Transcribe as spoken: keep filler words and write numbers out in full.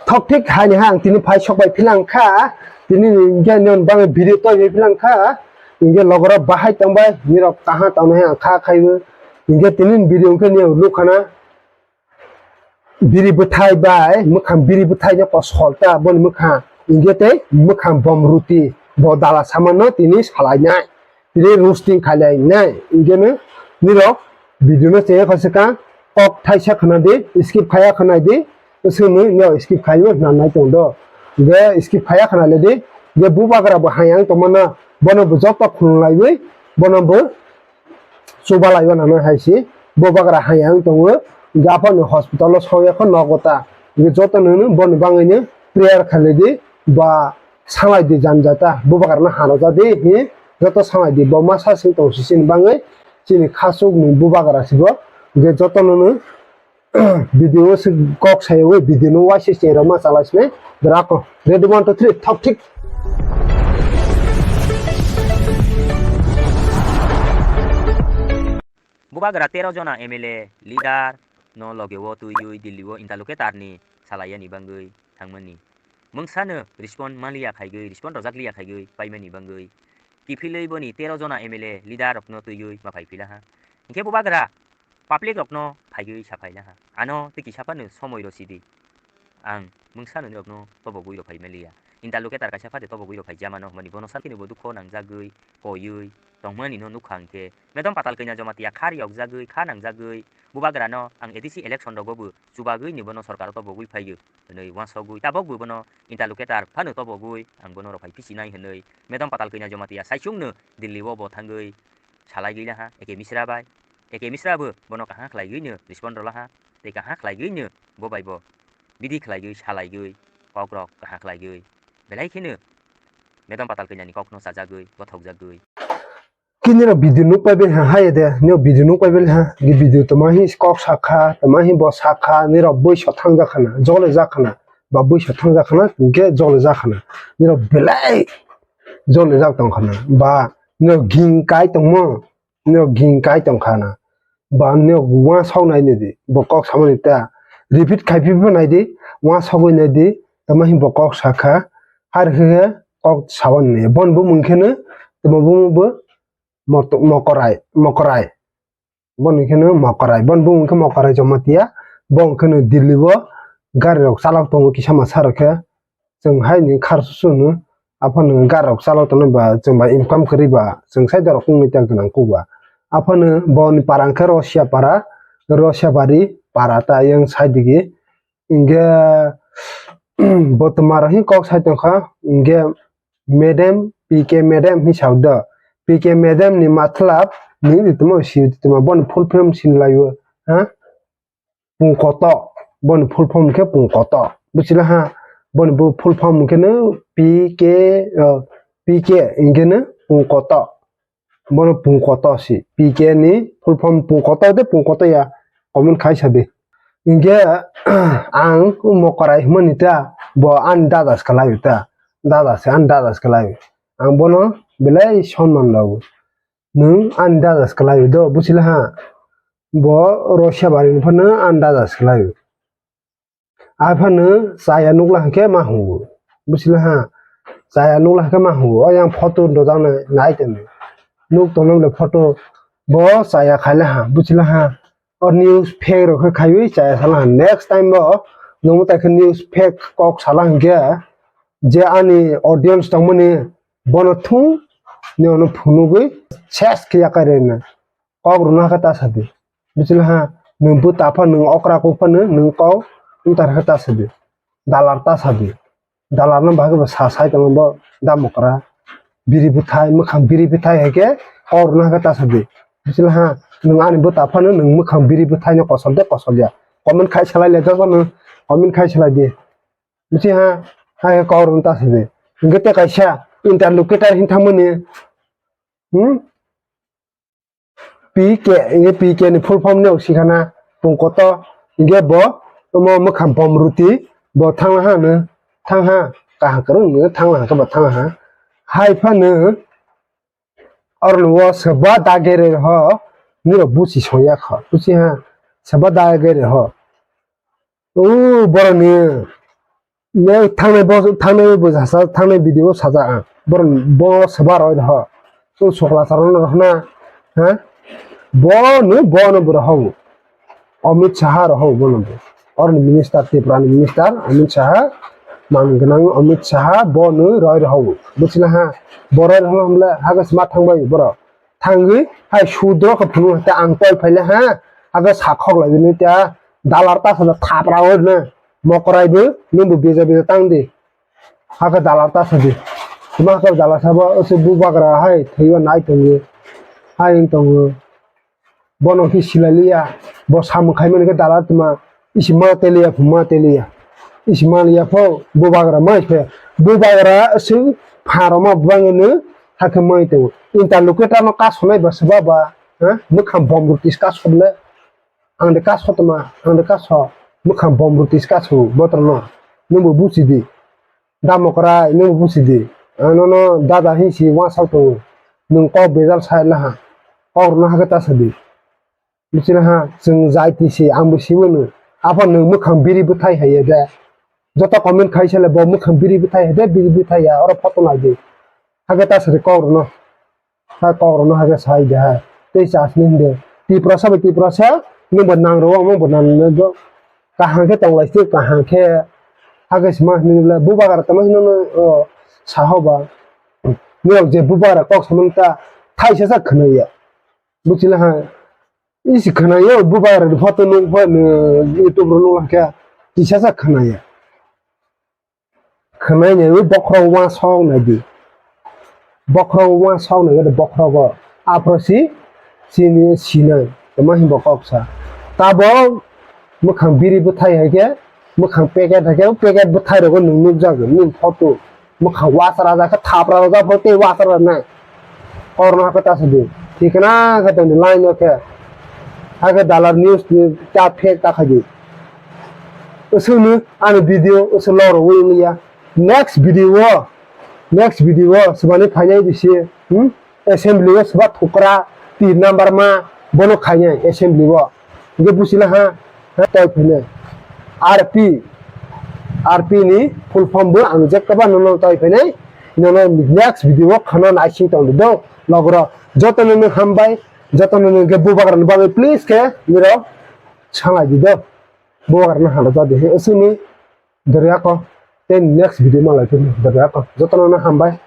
thok thik hai ni ha ang tini phai sok bai philang kha, tini ni hingke non bang video toi bai philang kha, hingke logoro bahai tong bai nirok kaha tong hai ang kha khaibo, hingke tini ni video hingke ni nuk khana biri bwthai bai mwkhang biri bwthai no kosol ta boni mwkhang hingke tei mwkhang bom ruti bo dala samano tini salai nai. Tini roasting khailai nai. Hingke no nirok video no chaya kha swkang kok thaisa khna di, skip khaya khna di. Swngni nirok skip khaima khna nai tong do. Hingke skip khaya khna le di. Je bubagra bo hayang tongmana bono bo joto khulum laiwi bono bo chuba laiwi nang hai si. Bubagra hayang tongo. Hingke aphano hospital o soya kho nogo ta. Hingke joto no boni bangwi no prayer khalai di ba salai di janjata bubagra no hano ja di hi joto salai di bo masa sing tong si chini bangwi chini khasuk ni bubagra si bo hingke joto no no video se kok sai o video no waise se roma chalai sine drako ready one two three thok thik. Bubagra tero jona M L A leader no loge o twiwi Delhi o interlocutor ni salai yani bangwi thangmani. Mungsa no respond maliya khaigwi, respond rojak liya khaigwi paimani bangwi kiphilwi boni tero jona M L A leader rokno twiwi ma phai philaha. Hinkhe bubagra public rokno phaigwi sa phailaha. Ano tei kisa phano somoi rw sidi. Ang mungsa nwnwi rokno tobogwi rw phai maliya. Interlocutor kaisa phade tobogwi rw phai jamano hwnmani bono sakini bo dukho nangjagwi koiwi tongmani no nukha hinkhe. Medom patal kanya jomatiya kha riyokjagwi, kha nangjagwi bubagrano ang A D C election rogo bo chubagwi ni bono sorkaro tobogwi phaio. Hwnwi uansukgwi tabok bo bono interlocutor phano tobogwi ang bono rw phai pichinai hwnwi Medom patal kanya jomatiya saichungno Delhi o bo thangwi salaigwi laha A K Misra bai. A K Misra bo bono kaham khlaigwino respond rwlaha tei kaham khlaigwino bo bai bo bidi khlaigwi salaigwi kokrok kaham khlaigwi belai kheno Medom patal kanyani kokno chajagwi gothokjagwi. Kini rok video nuk pai bai ha, hai de, nio video nuk pai bai ha, ni video toma hi kok sakha, toma hi bo sakha, ni rok bui so thang jakha na, jole jakha na, ba bui so thang jakha na, hingke jole jakha na, ni rok belai jole jak tong kha na, ba ni rok ging kai tongmo, ni rok ging kai tong kha na, ba ni rok uansuk nai ni di, bo kok samani ta, repeat khai phi pho nai di, uansuk nai di, toma hi bo kok sakha, har khe kok sawan ni, bon bo mung khe no, toma bo bo, Mot-, Mokorai, Mokorai. Bono kheno Mokorai. Bono bumung khe Mokorai Jamatia. Bo kheno Delhi o gari rok chalok tongo kisa masa rok khe. Chwng hai ni khar susu no. Aphano gari rok chalok tongo ba chwng ba income kwrwi ba. Chwng sai dorok wngwi ta gwnang kuk ba. Aphano boni para hwnkhe Rosia para, Rosia bari para ta yang sai digi. Hingke, bo twma rok hi kok sai tongkha, hingke madam, P K madam hi sao do. P K madam ni matlab, ni di tongma si di tongma, boni full form sin laio, ha? Pung koto, boni full form khe pung koto. Buchila ha, boni bo full form khe no P K, uh, P K hingke no pung koto. Bono pung koto si. P K ni full form pung koto de pung koto ya. Comment khai sa di. Hingke ang Mokorai hwnmani ta, bo ani dada se kwlai ta. Dada se ani dada se kwlai. Ang bono belai sonman rw. Nwng ani dada se kwlai do, buchila ha. Bo Rosia bari ni phano ani dada se kwlai. Aphano chaya nukla hwnkhe ma hwngo. Buchila ha. Chaya nukla hwnkhe ma hwngo. O yang photo dojak nai, nai tongdi. Nuk tongna bole photo. Bo chaya khaila ha. Buchila ha. O news fake rok khe khaiwi chaya sala ha. Next time bo nungmo tai khe news fake kok sala hwnkhe je ani audience tongmani bono thung ni ono phunugwi ses khe yakai rwna. Kok rwna khe ta sadi. Buchila ha, nwng bwta phano, nwng okra kok phano, nwng kok wngta khe ta sadi. Dalar ta sadi. Dalar no bagwi bo sa sai tongo bo da mokra. Biri bwthai, mwkhang biri bwthai hai khe kok rwna khe ta sadi. Buchila ha, nwng ani bwta phano, nwng mwkhang biri bwthai no kosol de kosol ya. Comment khai salai le joto no, comment khai salai di. Buchi ha, hai khe kok rwna ta sadi. Hingke te kaisa interlocutor hin thangmani. Hmm? P K, hingke P K ni full form ni oksikhana pung koto, hingke bo omo mwkhang bom ruti, bo thangla ha no, thang ha, kaham kwrwng no thangla ha khe bo thang ha. Hai phano, oro no o seba dagere ho, niro buchi soya kho, buchi ha, seba dagere ho. O borok ni Ne thangnai bo, thangnai bo jasa, thangnai video o sajak ang. Borok bo swbar roi rw. Chwng sokla charwk no rw na. Ha? Bo no, bo no bo rw. Amit Shah rw bo no. Orni minister, Tripura ni minister, Amit Shah. Mang gwnang Amit Shah, bo no roi rw. Buchila ha. Bo roi rw hwnle ha ga sma thangbai borok. Thangwi hai sudro khe phunuk hai ta ang tol phaile ha. Ha ga sakhok lai bini ta. Dalar ta sa thapra oi na. Mokrai bo, nung bo beja beja tang di. Hakhe dalar ta sadi. Tuma hakhe dalar sabo, ose bubagra hai thwiba nai tongo. Hai wng tongo. Bono khe silaliya. Bo samung khaimani khe dalar tuma. Isi ma teliya, phu ma teliya. Isi ma liya pho, bubagra mai phe. Bubagra ose pharoma bangino hakhe mai tongo. Interlocutor no kasonai ba seba ba, ha? Mwkhang bomrok tis kasonle. Ang de kaso toma, ang de kaso. Mwkhang bomrok tis kaso, botrok no. Nung bo busi di. Damokrai, nung busi di. Ang nono dada hinsi wansok tongo. Nung kok bejal sai laha. Kok rwna hakhe ta sadi. Busi laha, chwng jai tisi, ang bo sibo nung. Aphano nung mwkhang biri bwthai hai ya de. Joto comment khai sale bo mwkhang biri bwthai hai de, biri bwthai ya, oro photo nai di. Hakhe ta sadi kok rwno. Ha kok rwno hakhe sai de hai. Tei chasni hinde. Tiprasa bai Tiprasa, nung bo nang rwo, omo bo nang rwo. Kaham khe tong lai sidi, kaham khe hakhe sima hinwi le bubagra tamo hino no, o, saho ba. Norok je bubagra kok samani ta thaisa sa khwnaya. Buchila ha. Isi khwnaya bubagra ni photo nung pho no YouTube ro nung khe tisa sa khwnaya. Khwnai nai bokhorok wansok nai di. Bokhorok wansok nai di bokhorogo. Aphro si chini sinai. Tamo hinba kok sa. Tabo mwkhang biri bwthai hai khe, mwkhang packet hai khe, packet bwthai rogo nung nukjago. Nini photo. Mwkhang wasra ja khe thapra rwjak pho tei wasra nai. Korno hakhe ta sadi. Thikna khe tongdi line o khe. Hakhe dalar news ni ta fake ta khaidi. Usunu ani video usu loro wi ya. Next video o, next video o swbani phainai bisi, hmm? Assembly o swba thukra tin number ma bono khainai assembly o. Hingke buchila ha, ha, toi phainai. R P, R P ni full form bo ang je kaba nono toi phainai. Nono next video o khana naising tong do. Logro, joto nono hambai, joto nono hingke bubagra ni bagwi please khe niro sanglai di do. Bubagra no handa jadi he usuni. Doriako, tei next video ma lai phini doriako. Jotono no hambai.